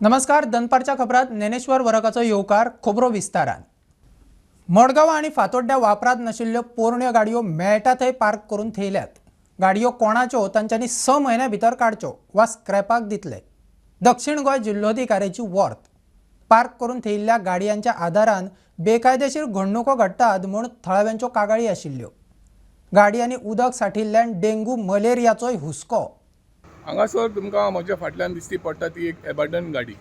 नमस्कार, दनपारच्या खबरात ज्ञानेश्वर वरकाचो येवकार. खबरो विस्तारान. मडगांव आनी फातोड्ड्या वापरांत नाशिल्ल्यो पोरण्यो गाडयो मेळटा थंय पार्क करून थेयल्यात. गाडयो कोणाच्यो तांच्यांनी 6 म्हयन्या भितर काडच्यो वा स्क्रॅपाक दितले. दक्षिण गोंय जिल्होधिकाऱ्याची वॉर्त. पार्क करून थेयिल्ल्या गाडयांच्या आदारान बेकायदेशीर घडणुको घडटात म्हूण थळाव्यांच्यो कागाळी आशिल्ल्यो. गाडयांनी उदक साठिल्ल्यान डेंगू मलेरियाचोय हुस्को. हांगासर तुमकां म्हज्या फाटल्यान दिसती पडटा ती एक एबंडन गाडी.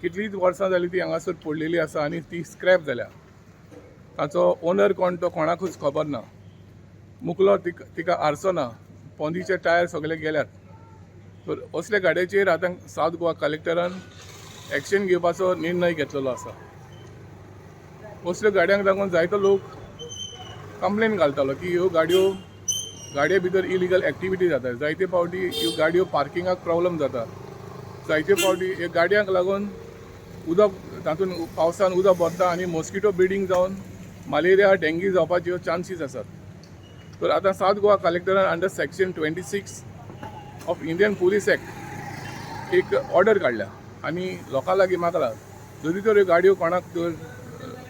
कितलींच वर्सां जालीं ती हांगासर पडलेली आसा आनी ती स्क्रॅप जाल्या. ताचो ओनर कोण तो कोणाकूच खबर ना. मुकलो तिका आरसो ना, पोंदीचे टायर सगळे गेल्यात. तर असल्या गाडयेचेर आतां सावथ गोवा कलेक्टरान एक्शन घेवपाचो निर्णय घेतलेलो आसा. असल्या गाडयांक लागून जायतो लोक कंप्लेन घालतालो की ह्यो गाडयो गाडये भितर इलिगल एक्टिविटी जाता. जायते फावटी ह्यो गाडयो पार्किंगाक प्रॉब्लम जाता. जायते फावटी ह्या गाडयांक लागून उदक तातूंत पावसान उदक भरता आनी मॉस्किटो ब्रिडींग जावन मलेरिया डेंग्यू जावपाच्यो चान्सीस आसात. तर आतां सावथ गोवा कलेक्टरान under section 26 of Indian Police Act एक ऑर्डर काडल्या आनी लोकां लागीं मागला, जरी तर ह्यो गाडयो कोणाक तर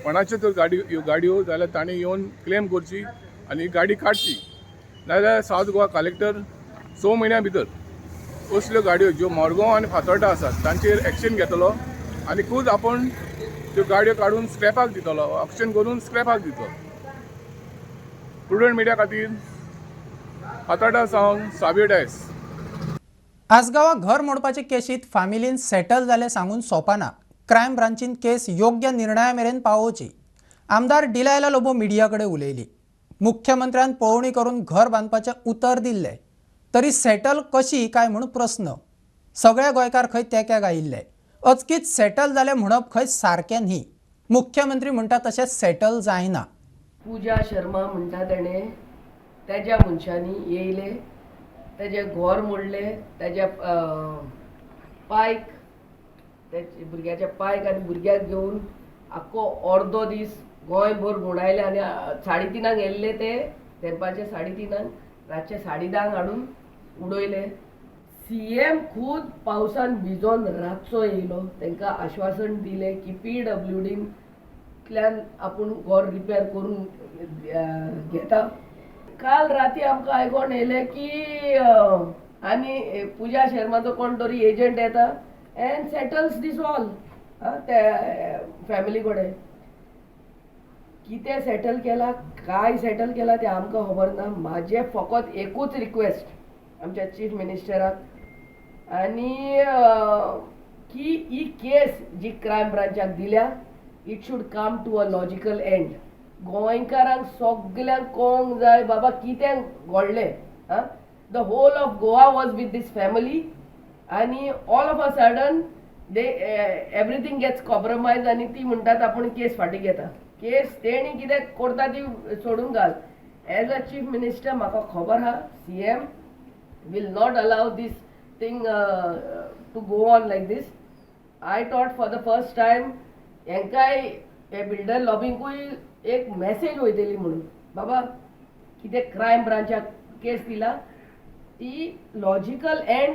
कोणाच्यो तर गाडयो ह्यो गाडयो जाल्यार तांणी येवन क्लेम करची आनी गाडी काडची, नाजाल्यार सावथ गोवा कलेक्टर 6 म्हयन्या भितर असल्यो गाडयो ज्यो मडगांव आनी फातोर्डा आसात तांचेर एक्शन घेतलो आनी खूद आपूण त्यो गाडयो काडून स्क्रॅपाक दितलो, ऑक्शन करून स्क्रॅपाक दितलो. प्रुडंट मिडिया खातीर फातोर्डा सावन सावियो डायस. आसगांवां घर मोडपाचे केशीत फामिलीन सेटल जालें सांगून सोंपना. क्रायम ब्रांचीन केस योग्य निर्णया मेरेन पावोवची. आमदार डिलायला लोबो मिडिया कडेन उलयली. मुख्यमंत्र्यान पळोवणी करून घर बांदपाचें उतर दिल्लें तरी सेटल कशी काय म्हूण प्रस्न. सगळे गोंयकार खंय तेक्याक आयिल्ले. अचकीत सेटल जालें म्हणप खंय सारकें न्ही. मुख्यमंत्री म्हणटा तशें सेटल जायना. पूजा शर्मा म्हणटा तेणें तेज्या मनशांनी येयले, तेजें घर मोडलें, तेज्या पायक, तेजे भुरग्याच्या पायक आनी भुरग्याक घेवन आख्खो अर्दो दीस गोंयभर भोंवडायले आनी 3:30 येयल्ले ते दनपारचे 3:30, रातचे 10:30 हाडून उडयले. सी एम खूद पावसान भिजोन रातचो येयलो, तांकां आश्वासन दिलें की पी डब्ल्यू डींतल्यान आपूण घर रिपेर करून घेता. काल राती आमकां आयकोन येयलें की आनी पुजा शर्माचो कोण तरी एजंट येता एंड सेटल्स दीस ऑल त्या फॅमिली कडेन. कितें सेटल केला, काय सेटल केला तें आमकां खबर ना. म्हाजें फकत एकूच रिक्वेस्ट आमच्या चीफ मिनिस्टराक आनी की ही केस जी क्रायम ब्रांचाक दिल्या, it should come to a logical end. गोंयकारांक सगल्यांक कळोंक जाय बाबा कितें घडलें. आं, the whole of Goa was with this family आनी all of a sudden they everything gets compromise आनी ती म्हणटात आपूण केस फाटीं घेता. केस तेणी कितें करता ती सोडून घाल. एज अ चीफ मिनिस्टर म्हाका खबर आहा C M will not allow this thing to go on like this. I thought for the first time हेंकाय हे बिल्डर लॉबिंकूय एक मॅसेज वयतली म्हणून बाबा कितें क्रायम ब्रांचाक केस दिला ती लॉजिकल एंड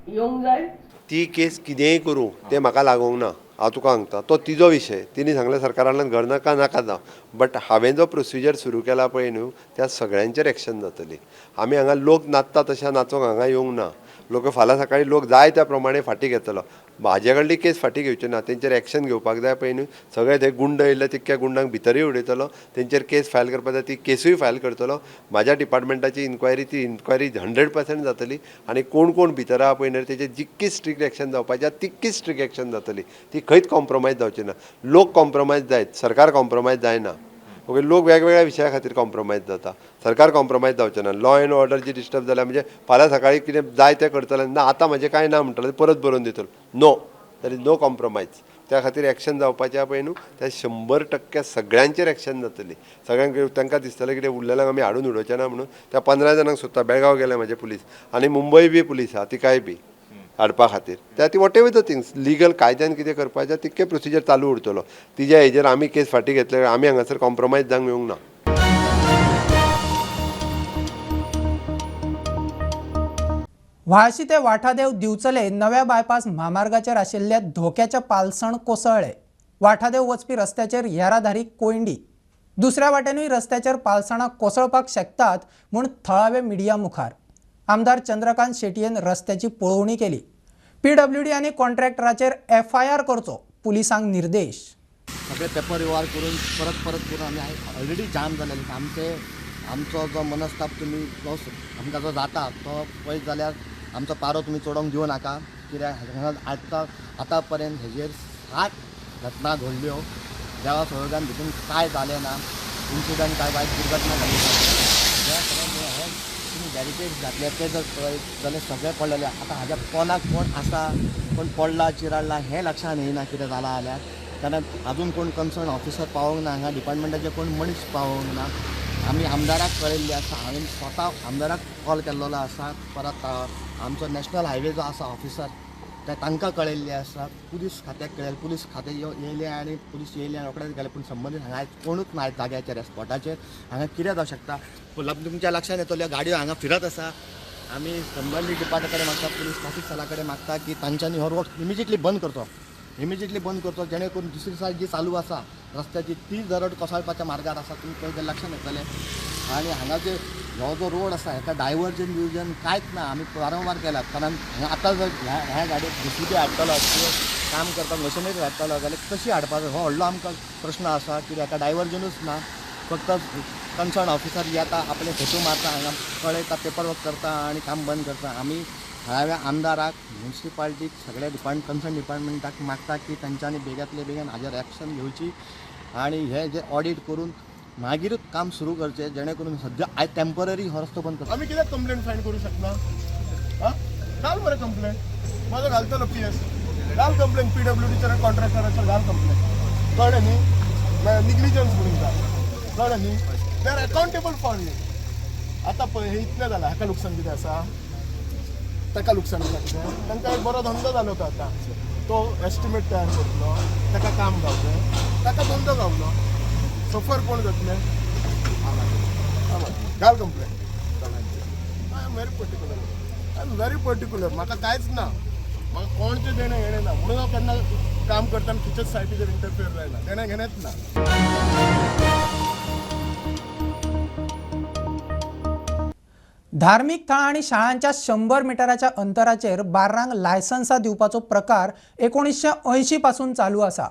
येवंक जाय. ती केस कितेंय करूं तें म्हाका लागूंक ना. हांव तुका सांगता तो तिजो विशय. तिणी सांगलें सरकारान घर नाका नाका जावं, बट हांवें जो प्रोसिजर सुरू केला पळय न्हू त्या सगळ्यांचेर एक्शन जातली. आमी हांगा लोक नाचता तशें नाचोंक हांगा येवंक ना. लोक फाल्यां सकाळीं लोक जाय त्या प्रमाणे फाटीं घेतलो. म्हाजे कडली केस फाटीं घेवची ना, तेंचेर एक्शन घेवपाक जाय पळय न्हू. सगळे ते गुंड येयले तितक्या गुंडांक भितरूय उडयतलो, तेंचेर केस फायल करपाक जाय ती केसूय फायल करतलो. म्हाज्या डिपार्टमेंटाची इन्क्वायरी ती इन्क्वायरी 100% जातली आनी कोण कोण भितर आहा पळय न्हू तेजेर जितकी स्ट्रिक्ट एक्शन जावपाची आहा तितकी स्ट्रिक्ट एक्शन जातली. ती खंयच कॉम्प्रोमायज जावची ना. लोक कॉम्प्रोमायज जायत, सरकार कॉम्प्रोमायज जायना. ओके, लोक वेगवेगळ्या विशया खातीर कॉम्प्रोमायज जाता, सरकार कॉम्प्रोमायज जावचें ना. लॉ एंड ऑर्डर जी डिस्टर्ब जाल्या म्हणजे फाल्यां सकाळीं कितें जाय तें करतलें ना, आतां म्हाजें कांय ना म्हणटलें परत बरोवन दितलो. No, there is no compromise. त्या खातीर एक्शन जावपाचें आहा पळय न्हू त्या 100% सगळ्यांचेर एक्शन जातली. सगळ्यांक तांकां दिसतलें कितें उरलेल्यांक आमी हाडून उडोवचें ना म्हणून. त्या 15 जाणांक सोदता. बेळगांव गेले म्हाजे पुलीस आनी मुंबय बी पुलीस आहा तिकाय बी हाडपा खातीर. त्या खातीर whatever the things legal कायद्यान कितें करपाचें तितकें प्रोसिजर चालू उरतलो. तिज्या हेजेर आमी केस फाटीं घेतले, आमी हांगासर कॉम्प्रोमायज जावंक येवंक ना. व्हाळशी ते वाठादेव दिवचले नव्या बायपास म्हामार्गाचेर आशिल्ल्या धोक्याच्या पालसण कोसळ्ळें. वाठादेव वचपी रस्त्याचेर येरादारी कोयंडी. दुसऱ्या वाटेनूय रस्त्याचेर पालसणां कोसळपाक शकतात म्हूण थळावे मिडिया मुखार. आमदार चंद्रकांत शेटयेन रस्त्याची पळोवणी केली. पीडब्ल्यूडी आनी कॉन्ट्रॅक्टराचेर एफआयआर करचो पुलिसांक निर्देश. सगळे पेपर व्यवहार करून परत परत करून आमी ऑलरेडी जाम जालेले. आमचे आमचो जो मनस्ताप तुमी जो आमकां जो जाता तो पळयत जाल्यार आमचो पारो तुमी चडोवंक दिवं नाका. कित्याक आतां आतां पर्यंत हेजेर 7 घटना घडल्यो. देवा सहयोगान भितून कांय जालें ना, इन्सिडंट कांय वायट दुर्घटना जाली ना. सगळें हे तुमी बॅरिकेड्स घातले ते जर पळयत जाल्यार सगळें पडलेलें. आतां हाज्या कोणाक कोण आसा, कोण पडला चिराडला हें लक्षान येयना कितें जालां जाल्यार. कारण अजून कोण कन्सर्न ऑफिसर पावोंक ना, हांगा डिपार्टमेंटाचे कोण मनीस पावोंक ना. आमी आमदाराक कळयल्लें आसा, हांवें स्वता आमदाराक कॉल केल्लो आसा. परत आमचो नॅशनल हायवे जो आसा ऑफिसर ते तांकां कळयल्लें आसा, पुलीस खात्याक कळयलें. पुलीस खातें येयलें आनी पुलीस येयले आनी रोखडेच गेले. पूण संबंदीत हांगा कोणूच ना जाग्याचेर, स्पॉटाचेर. हांगा कितें जावं शकता तुमच्या लक्षांत येतल्यो गाडयो हांगा फिरत आसा. आमी संबंदीत डिपार्टमेंटा कडेन मागता, पुलीस ट्राफीक सेला कडेन मागता की तांच्यांनी हो रोड इमिजिएटली बंद करचो, इमिजिएटली बंद करचो, जेणे करून दुसरी सायड जी चालू आसा रस्त्याची ती जरड कोसळपाच्या मार्गार आसा. तुमी पळयत जाल्यार लक्षांत येतलें. आनी हांगा जे हो जो रोड आसा हेका डायवर्जन बिवर्जन कांयच ना. आमी वारंवार केला. कारण हांगा आतां जर ह्या गाडयेक जेसीबी हाडटलो किंवा काम करपाक मशिनरी हाडटलो जाल्यार कशी हाडपाचो हो व्हडलो आमकां प्रश्न आसा. कित्याक हाका डायवर्जनूच ना. फक्त कन्सर्न ऑफिसर येता, आपले फोटो मारता, हांगा कळयता, पेपर वर्क करता आनी काम बंद करता. आमी थळाव्या आमदाराक, म्युनिसिपालिटीक, सगळ्या कन्सर्न डिपार्टमेंटाक मागता की तांच्यांनी बेगींतले बेगीन हाजेर एक्शन घेवची आनी हे जे ऑडीट करून मागीरूच काम सुरू करचें, जेणे करून सद्या आयज टेम्पररी हो रस्तो बंद करचो. आमी कित्याक कंप्लेंट फायन करूं शकना? आं, घाल मरे कंप्लेंट, म्हाजो घालतलो पी एस, घाल कंप्लेंट पीडब्ल्यूडीचेर आनी कॉन्ट्रॅक्टराचेर घाल कंप्लेंट. कळ्ळें न्ही? निग्लिजन्स म्हणून घाल, कळ्ळें न्ही? They are accountable for it. आतां पळय हें इतलें जालां, हाका लुकसाण कितें आसा, ताका लुकसाण जालां कितें? तांकां एक बरो धंदो जालो तो. आतां तो एस्टिमेट तयार करतलो, ताका काम गावलें, ताका धंदो गावलो, सफर कोण जातलें? घाल complaint. I am very particular, I am very particular. म्हाका कांयच ना, म्हाका कोणचें देणें घेणें ना, म्हणून हांव केन्ना काम करतना खंयच्याच सायटीचेर इंटरफियर जायना, देणें घेणेंच ना. धार्मीक थळां आनी शाळांच्या 100 मिटराच्या अंतराचेर बार्रांक लायसन्सां दिवपाचो प्रकार 1980 पासून चालू आसा.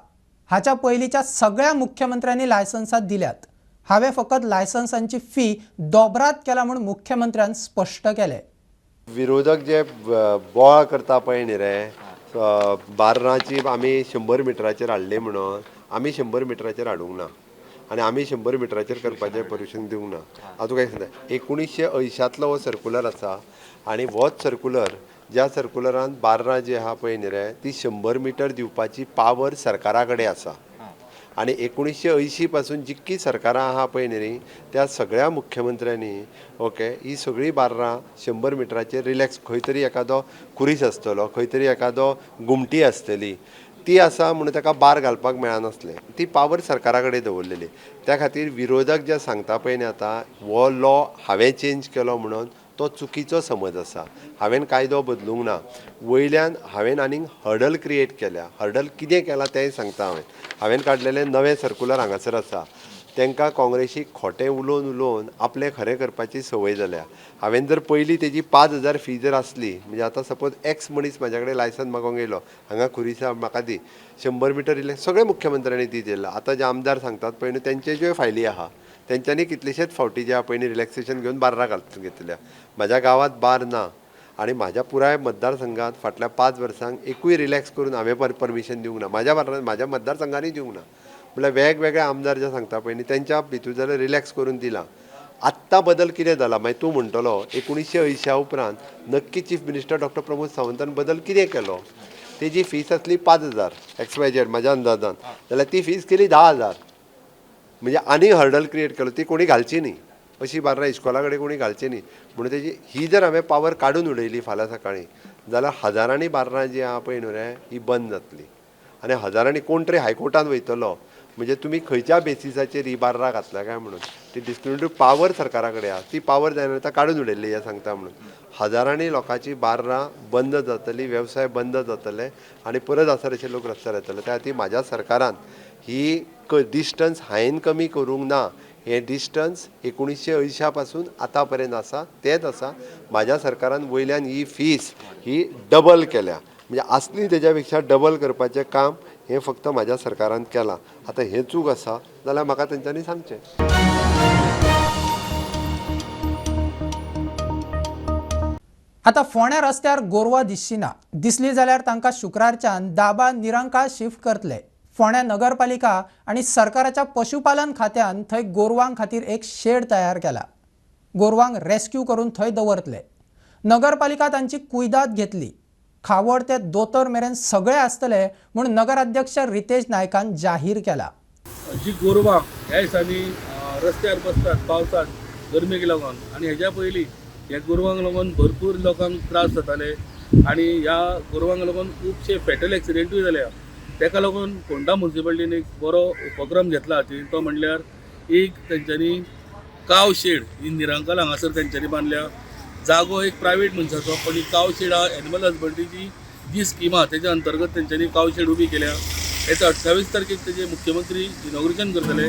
हाच्या पयलींच्या सगळ्या मुख्यमंत्र्यांनी लायसन्सां दिल्यात. हांवें फकत लायसन्सांची फी दोबरात केला म्हूण मुख्यमंत्र्यान स्पश्ट केलें. विरोधक जे बोवाळ करता पळय न्ही रे, बार्रांची आमी 100 मिटराचेर हाडली म्हणून आमी 100 मिटराचेर हाडूंक ना आनी आमी 100 मिटराचेर करपाचें परमिशन दिवंक ना. हांव तुका एक सांगता, 1980 हो सर्कुलर आसा आनी होच सर्कुलर, ज्या सर्कुलरान बार्रां जी आहा पळय न्ही रे ती 100 मिटर दिवपाची पावर सरकारा कडेन आसा. आनी 1980 पासून जितकी सरकारां आहा पळय न्ही त्या सगळ्या मुख्यमंत्र्यांनी ओके ही सगळीं बार्रां 100 मिटराचेर रिलॅक्स, खंय तरी एखादो खुरीस आसतलो, खंय तरी एखादो गुमटी आसतली, ती आसा म्हणून ताका बार घालपाक मेळनासलें. ती पावर सरकारा कडेन दवरलेली. त्या खातीर विरोधक जे सांगता पळय न्ही आतां हो लॉ हांवें चेंज केलो म्हणून तो चुकीचो समज आसा. हांवें कायदो बदलूंक ना, वयल्यान हांवें आनीक हर्डल क्रिएट केल्या. हर्डल कितें केलां तेंय सांगता. हांवें काडलेलें नवें सर्कुलर हांगासर आसा. तांकां काँग्रेसीक खोटें उलोवन उलोवन आपलें खरें करपाची संवय जाल्या. हांवें जर पयलीं तेजी 5000 फी जर आसली, म्हणजे आतां सपोज एक्स मनीस म्हाज्या कडेन लायसन मागोवंक येयलो, हांगा खुरीसा म्हाका दी 100 मिटर इल्लें, सगळे मुख्यमंत्र्यांनी दी दिला. आतां जे आमदार सांगतात पळय न्हू तेंचे ज्यो फायली आहा तेंच्यांनी कितलेशेच फावटी जे आहा पळय न्ही रिलॅक्सेशन घेवन बार्रां घालून घेतल्या. म्हाज्या गांवांत बार ना आनी म्हाज्या पुराय मतदारसंघात फाटल्या 5 वर्सांक एकूय रिलॅक्स करून हांवें परमिशन दिवंक ना. म्हाज्या मतदारसंघानूय दिवंक ना. म्हणल्यार वेगवेगळे आमदार जे सांगता पळय न्ही तेंच्या भितूर जाल्यार रिलॅक्स करून दिलां. आत्तां बदल कितें जाला मागीर तूं म्हणटलो 1980 उपरांत नक्की चीफ मिनिस्टर डॉक्टर प्रमोद सावंतान बदल कितें केलो? तेजी फीस आसली 5000 XYZ म्हाज्या अंदाजान, जाल्यार ती फीस केली 10,000. म्हणजे आनी हर्डल क्रिएट केलो, ती कोणी घालची न्ही, अशी बार्रां इस्कोला कडेन कोणी घालची न्ही म्हणून तेजी ही जर हांवें पावर काडून उडयली फाल्यां सकाळीं जाल्यार हजारांनी बार्रां जी आहा पळय न्हू रे ही बंद जातली आनी हजारांनी कोण तरी हायकोर्टान वयतलो. म्हणजे तुमी खंयच्या बेसिसाचेर ही बार्रां घातल्या काय म्हणून. ती डिस्क्रिमिनेटरी पावर सरकारा कडेन आसा, ती पावर जायना आतां काडून उडयल्ली हें सांगता म्हणून. हजारांनी लोकांची बार्रां बंद जातली, वेवसाय बंद जातले आनी परत आसा तशे लोक रस्त्यार येतले. त्या खातीर म्हाज्या सरकारान ही डिस्टन्स हांवें कमी करूंक ना. हें डिस्टन्स 1980 पासून आतां पर्यंत आसा तेंच आसा. म्हाज्या सरकारान वयल्यान ही फीस ही डबल केल्या, म्हणजे आसली तेज्या पेक्षा डबल करपाचें काम हें फक्त म्हाज्या सरकारान केलां. आतां हें चूक आसा जाल्यार म्हाका तेंच्यांनी सांगचें. आतां फोंड्या रस्त्यार गोरवां दिसची ना, दिसली जाल्यार तांकां शुक्रारच्यान दाबा निरंकाळ शिफ्ट करतले. फोंड्या नगरपालिका आनी सरकाराच्या पशुपालन खात्यान थंय गोरवां खातीर एक शेड तयार केला. गोरवांक रेस्क्यू करून थंय दवरतले. नगरपालिका तांची कुयदाद घेतली. खावड ते दोतोर मेरेन सगळे आसतले म्हूण नगराध्यक्ष रितेश नायकान जाहीर केला. जी गोरवां ह्या दिसांनी रस्त्यार बसतात पावसात गरमेक लागून आनी हेज्या पयलीं ह्या गोरवांक लागून भरपूर लोकांक त्रास जाताले आनी ह्या गोरवांक लागून खुबशे फेटल एक्सिडेंटूय जाल्या. तेका लागून फोंडा मुन्सिपालिटीन एक बरो उपक्रम घेतला हातीन, तो म्हणल्यार एक तेंच्यांनी काव शेड ही निरंकाल हांगासर तेंच्यांनी बांदल्या. जागो एक प्रायवेट मनशाचो, पण ही काव शेड हा एनिमल हजबंड्रीची जी स्कीम आहा तेच्या अंतर्गत तेंच्यांनी काव शेड उबी केल्या. येता 28 तारखेक तेजे मुख्यमंत्री इनॉग्रेशन करतले.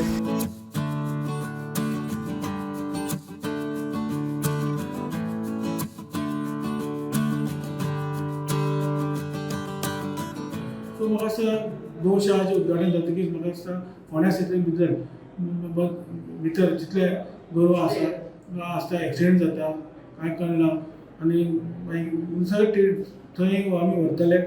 सो म्हाका दिसता गोशाळाचें उद्घाटन जातकीच म्हाका दिसता फोंड्या सिटीन भितर भितर जितले गोरवां आसा आसता एक्सिडेंट जाता कांय कळना आनी मागीर सगळे थंय आमी व्हरतले.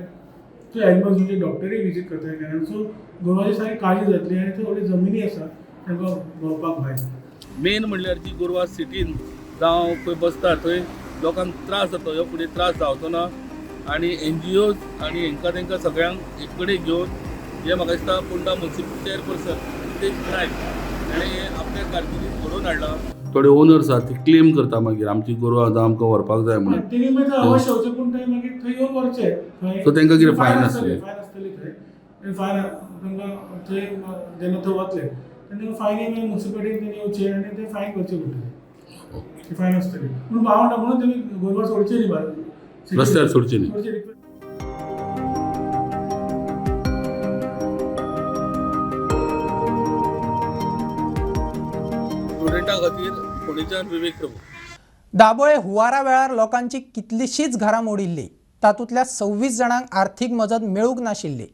थंय एनिमल्स म्हणजे डॉक्टरूय विजीट करतले कारण सो गोरवांची सारकी काळजी जातली आनी थंय व्हडली जमिनी आसा तांकां भोंवपाक भायर. मेन म्हणल्यार जी गोरवां सिटीन जावं खंय बसता थंय लोकांक त्रास जाता, ह्यो फुडें त्रास जावचो ना. आनी एनजीओज आनी हेंकां तेंकां सगळ्यांक एक कडेन घेवन हे म्हाका दिसता फोंडा मुन्सिपल चेअरपर्सन रितेश नायक हाणें हें आपल्या कारकिर्दीत घडोवन हाडलां. थोडे ओनर्स आसात ते क्लेम करता मागीर आमची गोरवां आतां आमकां व्हरपाक जाय म्हणून. तेणी मागीर अवश्य वचचें, पूण थंय मागीर थंय येवन व्हरचें. सो तेंकां कितें फायन आसतली? फायन आसतली थंय. फायन तांकां थंय जेन्ना थंय वतले तेन्ना फायनी मागीर मुन्सिपालिटीन तेणी येवचें आनी ते फायन करचें पडटलें. ती फायन आसतली. पूण हांव म्हणटा म्हणून तेमी गोरवां सोडची न्ही भायर, रस्त्यार सोडची न्ही. सोडची. स्टुडंटा खातीर फोंडेच्यान विवेक प्रभू. दाबोळे हुवारा वेळार लोकांची कितलीशीच घरां मोडिल्ली. तातूंतल्या 26 जाणांक आर्थीक मजत मेळूंक नाशिल्ली.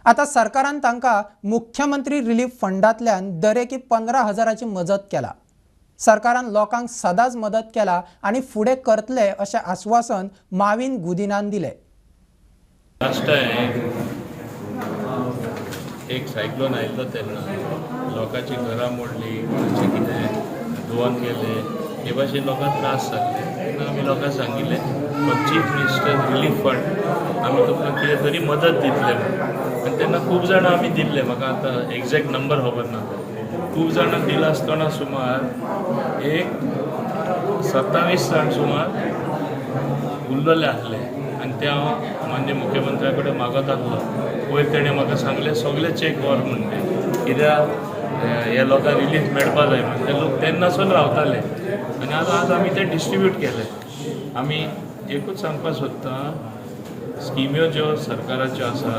आतां सरकारान तांकां मुख्यमंत्री रिलीफ फंडांतल्यान दरेकी 15,000ची मजत केला. सरकारान लोकांक सदांच मदत केला आनी फुडें करतले अशें आस्वासन माविन गुदिनान दिलें. लास्ट टायम एक सायक्लोन आयिल्लो तेन्ना लोकांची घरां मोडली, कोणाचें कितें धुवन गेले, हे भाशेन लोकांक त्रास जाल्ले. तेन्ना आमी लोकांक सांगिल्लें चीफ मिनिस्टर रिलीफ फंड आमी तुमकां कितें तरी मदत दितले म्हणून. आनी तेन्ना खूब जाणां आमी दिल्ले, म्हाका आतां एग्जॅक्ट नंबर खबर ना, खूब जाणां दिला आसतना सुमार एक 27 जाण सुमार उरलेले आसले आनी ते हांव मान्य मुख्यमंत्र्या कडेन मागत आसलो. वयर तेणें म्हाका सांगलें सगळे चॅक व्हर म्हणटे, कित्याक हे लोकांक रिलीफ मेळपा जाय म्हणून. ते लोक तेन्नासून रावताले आनी आतां आज आमी ते डिस्ट्रिब्यूट केले. आमी एकूच सांगपाक सोदता, स्किम्यो ज्यो सरकाराच्यो आसा,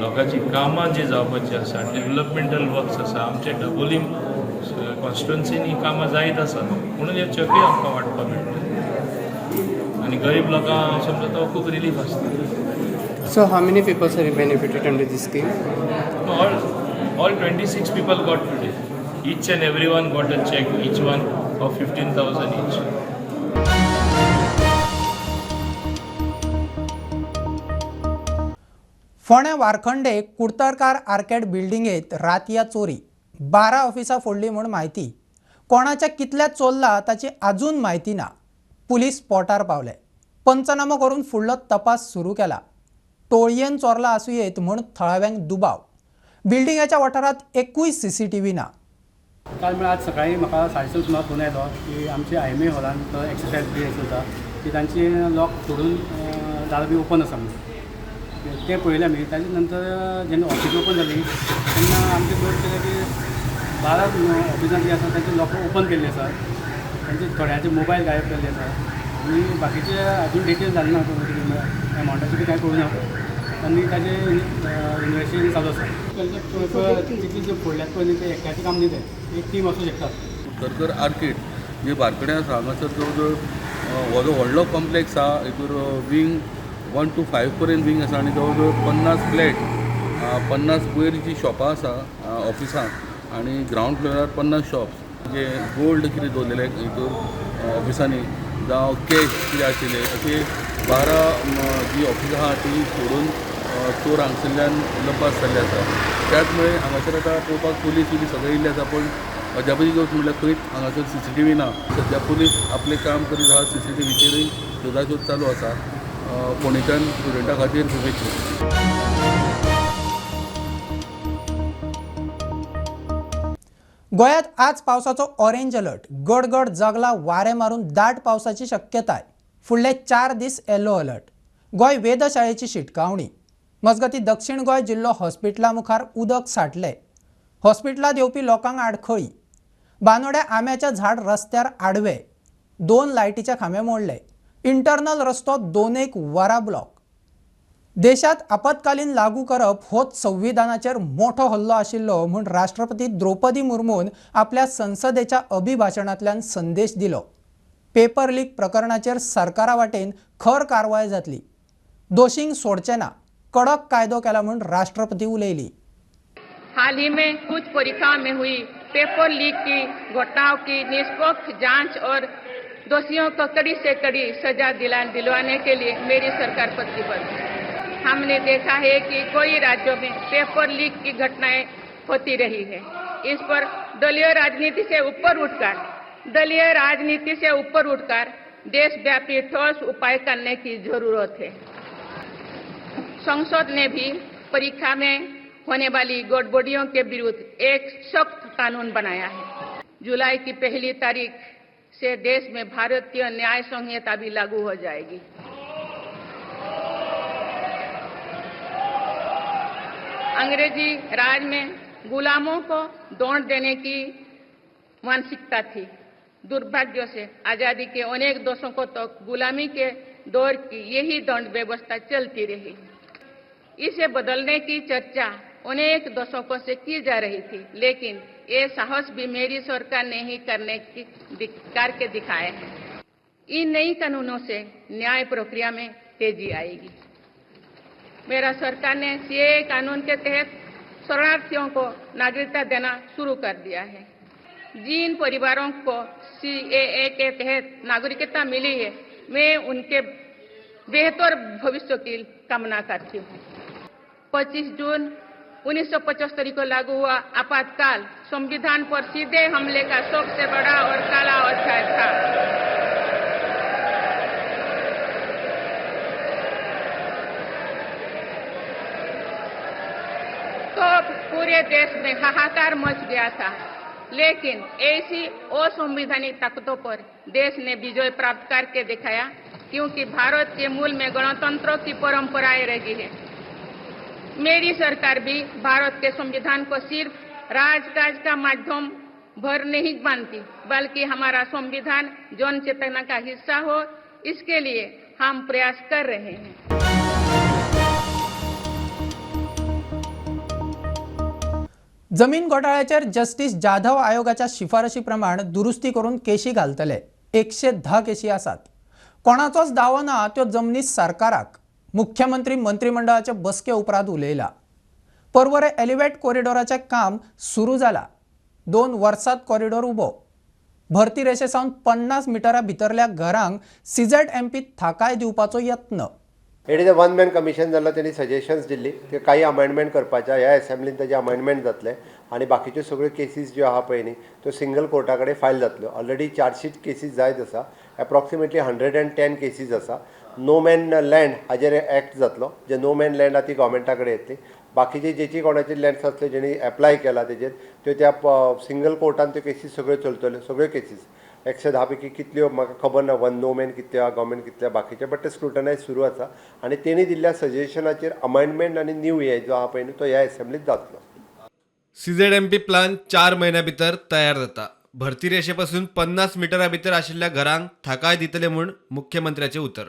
लोकांची कामां जी जावपाची आसा, डेवलपमेंटल वर्क्स आसा, आमच्या डबोलीम कॉन्स्टिट्युन्सीनी कामां जायत आसा म्हणून हे चेकूय आमकां वांटपाक मेळटा आनी गरीब लोकांक समजा तो खूब रिलीफ आसता. So how many people are benefited under this scheme? All 26 people got today. Each and everyone got a check, each one of 15,000 each. फोंड्या वारखंडे कुडतरकार आर्केड बिल्डिंगेत रातया चोरी, 12 ऑफिसां फोडली म्हूण म्हायती. कोणाच्या कितल्या चोरला ताची अजून म्हायती ना. पुलीस स्पॉटार पावले, पंचनामो करून फुडलो तपास सुरू केला. टोळयेन चोरला आसूं येत म्हूण थळाव्यांक दुबाव. बिल्डिंगेच्या वाठारांत एकूय सीसीटीव्ही ना. काल म्हळ्यार आज सकाळी म्हाका 6:30 सुमार फोन आयलो की आमचे IMA हॉलान एक्सरसायज बी चलता की तांची लॉक सोडून दार बी ओपन आसा म्हणून. तें पळयलें आमी. ताजे नंतर जेन्ना ऑफिस ओपन जाली तेन्ना आमचें नोट केलें की 12 ऑफिसां जीं आसा तांचे लॉक ओपन केल्ले आसा, तांचे थोड्यांचे मोबायल गायब केल्ले आसा आनी बाकीचे अजून डिटेल जालें ना, एमावंटाचें बी कांय कळूं ना आनी ताजें इन्वेस्टिगेशन चालू आसा. तितली जे फोडल्यात पळय न्ही तें एकट्याचें काम न्ही, तें एक टीम आसूं शकता. खरखर आर्केड जे बारकडे आसा हांगासर जवळ जवळ हो जो व्हडलो कॉम्प्लेक्स आहा हितूर विंग 1 to 5 पर्यंत विंग आसा आनी जवळ जवळ 50 फ्लॅट 50 वयर जी शॉपां आसा ऑफिसां आनी ग्रावंड फ्लोरार 50 शॉप्स जे गोल्ड कितें दवरलेलें हितूर ऑफिसांनी जावं कॅश कितें आशिल्लें अशें 12 जी ऑफिसां आहा ती सोडून चोर हांगसरल्यान लपास जाल्ले आसा. त्याच मुळे हांगासर आतां पळोवपाक पुलीस बी सगळे येयल्ले आसा, पूण अजापाची गोश्ट म्हणल्यार खंयच हांगासर CCTV ना. सद्या पुलीस आपलें काम करीत आहा, CCTVचेरूय सोदासोद चालू आसा. फोंडेच्यान स्टुडंटा खातीर शुभेच्छा. गोंयांत आज पावसाचो ऑरेंज अलर्ट. गडगड जगला वारें मारून दाट पावसाची शक्यताय. फुडले 4 दीस येलो अलर्ट. गोंय वेधशाळेची शिटकावणी. मजगतीं दक्षिण गोंय जिल्लो हॉस्पिटला मुखार उदक साठलें. हॉस्पिटलांत येवपी लोकांक आडखळी. बानोड्या आंब्याचें झाड रस्त्यार आडवे. 2 लायटीचे खांबे मोडले. इंटरनल रस्तो 2-1 वरां ब्लॉक. देशात आपत्कालीन लागू करप होच संविधानाचेर मोठो हल्लो आशिल्लो म्हूण राष्ट्रपती द्रौपदी मुर्मून आपल्या संसदेच्या अभिभाशणांतल्यान संदेश दिलो. पेपर लीक प्रकरणाचेर सरकारा वाटेन खर कारवाय जातली, दोशींक सोडचे ना, कडक कायदो केला म्हूण राष्ट्रपती उलयली. हाल ही में कुछ परीक्षाओं में हुई पेपर लीक की घटनाओं की निष्पक्ष जांच और दोषियों को कड़ी से कड़ी सजा दिलवाने के लिए मेरी सरकार प्रतिबद्ध है। हमने देखा है कि कई राज्यों में पेपर लीक की घटनाएं होती रही है। इस पर दलीय राजनीति से ऊपर उठकर देशव्यापी ठोस उपाय करने की जरूरत है। संसद ने भी परीक्षा में होने वाली गड़बड़ियों के विरुद्ध एक सख्त कानून बनाया है। जुलाई की 1 तारीख से देश में भारतीय न्याय संहिता भी लागू हो जाएगी। अंग्रेजी राज में गुलामों को दौड़ देने की मानसिकता थी। दुर्भाग्य से आजादी के अनेक दशकों तक गुलामी के दौर की यही दंड व्यवस्था चलती रही। इसे बदलने की चर्चा अनेक दशकों से की जा रही थी, लेकिन ये साहस भी मेरी सरकार ने ही करके दिखाए हैं। इन नई कानूनों से न्याय प्रक्रिया में तेजी आएगी। मेरा सरकार ने CAA कानून के तहत शरणार्थियों को नागरिकता देना शुरू कर दिया है। जिन परिवारों को CAA के तहत नागरिकता मिली है, मैं उनके बेहतर भविष्य की कामना करती हूँ। 25 जून 1975 को लागू हुआ आपातकाल संविधान पर सीधे हमले का सबसे बड़ा और काला अध्याय था। तो पूरे देश में हाहाकार मच गया था, लेकिन ऐसी असंवैधानिक ताकतों पर देश ने विजय प्राप्त करके दिखाया, क्योंकि भारत के मूल में गणतंत्र की परंपराएं रही है। मेरी सरकार भी भारत के संविधान को सिर्फ राजकाज का माध्यम भर नहीं मानती, बल्कि हमारा संविधान जन चेतना का हिस्सा हो, इसके लिए हम प्रयास कर रहे हैं। जमीन घोटाळ्याचेर जस्टीस जाधव आयोगाच्या शिफारशी प्रमाण दुरुस्ती करून केशी घालतले. 110 केशी आसात. कोणाचोच दावो ना त्यो जमनी सरकाराक. मुख्यमंत्री मंत्रिमंडळाचे बसके उपरांत उलयला. पर्वरे एलिवेट कॉरिडॉराचें काम सुरू जाला. 2 वर्सांत कॉरिडॉर उबो. भरती रेशे सावन 50 मिटरा भितरल्या घरांक CZMP थाकाय दिवपाचो यत्न. It is a one man commission जाल्लो, तेणी सजेशन्स दिल्ली ते काही अमेंडमेंट करपाच्या ह्या असेंब्लीन ताजे अमेंडमेंट जातले आनी बाकीच्यो सगळ्यो केसीस ज्यो आहा पळय न्ही त्यो सिंगल कोर्टा कडेन फायल जातल्यो. ऑलरेडी चार्जशीट केसीस जायत आसा, एप्रॉक्सिमेटली 110 केसीस आसा. नो मॅन लँड हाजेर एक्ट जातलो, जे नो मॅन लँड आहा ती गोवोरमेंटा कडेन येतली. बाकीचे जेची कोणाची लँड्स आसले जेणी एप्लाय केला तेजेर त्यो त्या सिंगल कोर्टान त्यो केसीस सगळ्यो चलतल्यो, सगळ्यो केसीस. 110 पैकी कितल्यो म्हाका खबर ना, वन नोमॅन कितल्यो आहा, गव्हर्मेंट कितल्या बाकीचे, बट ते स्क्रुटनायज सुरू आसा आनी तेणी दिल्ल्या सजेशनाचेर अमेंडमेंट आनी न्यू हे जो आहा पळय न्हू तो ह्या एसेंब्लीत जातलो. सीझेडएमपी प्लान 4 म्हयन्या भितर तयार जाता. भरती रेशे पासून 50 मिटरा भितर आशिल्ल्या घरांक थाकाय दितले म्हूण मुख्यमंत्र्याचें उतर.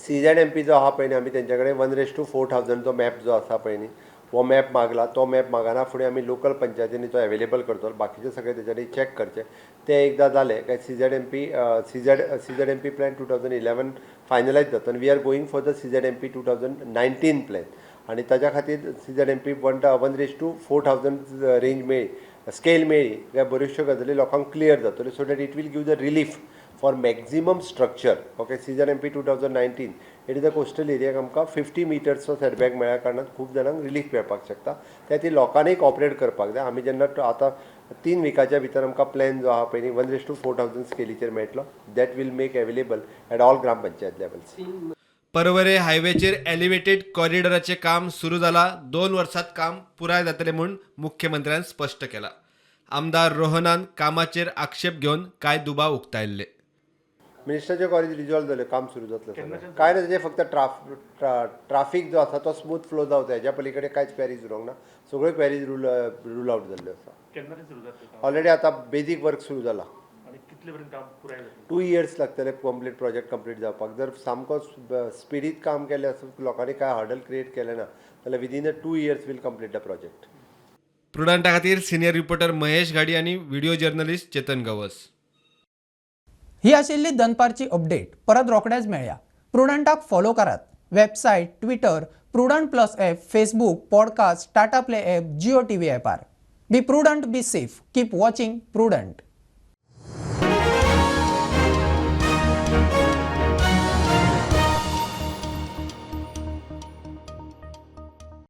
सीझेडएमपी जो आहा पळय न्ही, आमी तेंच्या कडेन 1:4000चो मॅप जो आसा पळय न्ही हो मॅप मागला. तो मॅप मागना फुडें आमी लोकल पंचायतींनी तो एवेलेबल करतलो. बाकीचे सगळे तेच्यानी चॅक करचे. ते एकदां जालें काय सीझेडएमपी प्लॅन 2011 फायनलायज जाता आनी we are going for the CZMP 2019 plan. आनी ताच्या खातीर सीझेडएमपी 1:4000 रेंज मेळ्ळी, स्केल मेळ्ळी काय बऱ्योचश्यो गजाली लोकांक क्लियर जातल्यो, so that it will give the relief for maximum structure. Okay, CZMP 2019, it is a coastal एरियाक आमकां 50 मिटर्सचो सेटबॅक मेळ्ळ्या कारणान खूब जाणांक रिलीफ मेळपाक शकता. त्या खातीर लोकांनी कॉपरेट करपाक जाय. आमी जेन्ना आतां 3 विकाच्या भितर आमकां प्लॅन जो आहा पळय 1:4000 स्केलीचेर मेळटलो, that will make available at all gram panchayat levels. Porvorim हायवेचेर एलिव्हेटेड कॉरिडॉराचें काम सुरू जाला. 2 वर्सात काम पुराय जातलें म्हूण मुख्यमंत्र्यान स्पश्ट केलां. आमदार रोहनान कामाचेर आक्षेप घेवन कांय दुबाव उक्तायल्ले. मिनिस्टराचे कॉलेज रिजॉल्व जालें, काम सुरू जातलें सगळें. कांय ना, तेजें फक्त ट्राफीक जो आसा तो स्मूथ फ्लो जावचो, हेज्या पली कडेन कांयच क्वेरीज उरोंक ना. सगळ्यो क्वेरीज रूल आवट जाल्ल्यो आसा. ऑलरेडी आतां बेजीक वर्क सुरू जाला. 2 इयर्स लागतले कंप्लीट प्रोजेक्ट कंप्लीट जावपाक. जर सामको स्पिडीत काम केलें आसत, लोकांनी कांय हर्डल क्रिएट केलें ना जाल्यार within a 2 years will complete the project. प्रुडंटा खातीर सिनियर रिपोर्टर महेश घाडी आनी व्हिडिओ जर्नलिस्ट चेतन गवस. ही आशिल्ली दनपारची अपडेट. परत रोखडेच मेळया. प्रुडंटाक फॉलो करात. Website, Twitter, Prudent Plus app, Facebook, podcast, Tata Play app, Jio TV ॲपार. Be prudent, be safe, keep watching Prudent.